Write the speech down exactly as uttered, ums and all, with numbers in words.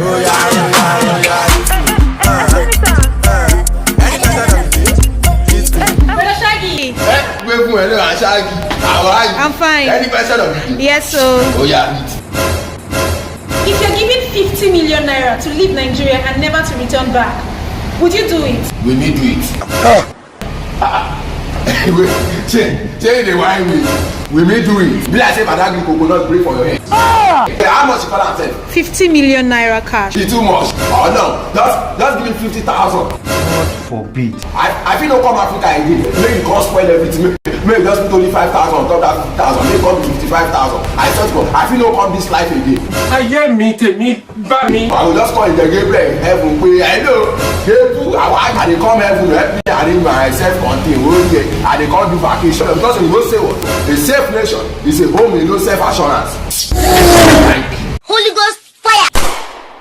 Oya, oya, oya, listen. Uh, uh, any person of the day, listen. Brother Shaggy, Eh, wait for me, no, Shaggy. How are you? I'm fine. Any person of the day? Yes, so Oya, meet. If you're given fifty million naira to leave Nigeria and never to return back, would you do it? We may do it. Ah. Wait, change, change the wine me. We may do it. Be like say Badagry coconut break for your head. Ah! How much you call am sef? Fifty million naira cash. E too much. Oh no, just just give me fifty thousand. God forbid. I I fit no come Africa again. Make you come spoil everything. Make make you just put only five thousand on top that fifty thousand. Make you come be fifty-five thousand. I swear to God, I fit no come this life again. Ayé mi tèmi bá mi. I will just call the Gabriel in heaven pé hello. Gabriel, I I dey come heaven, help me arrange myself contain. Oh yeah, I dey come do vacation because we know say what? A safe nation is a home with no self assurance.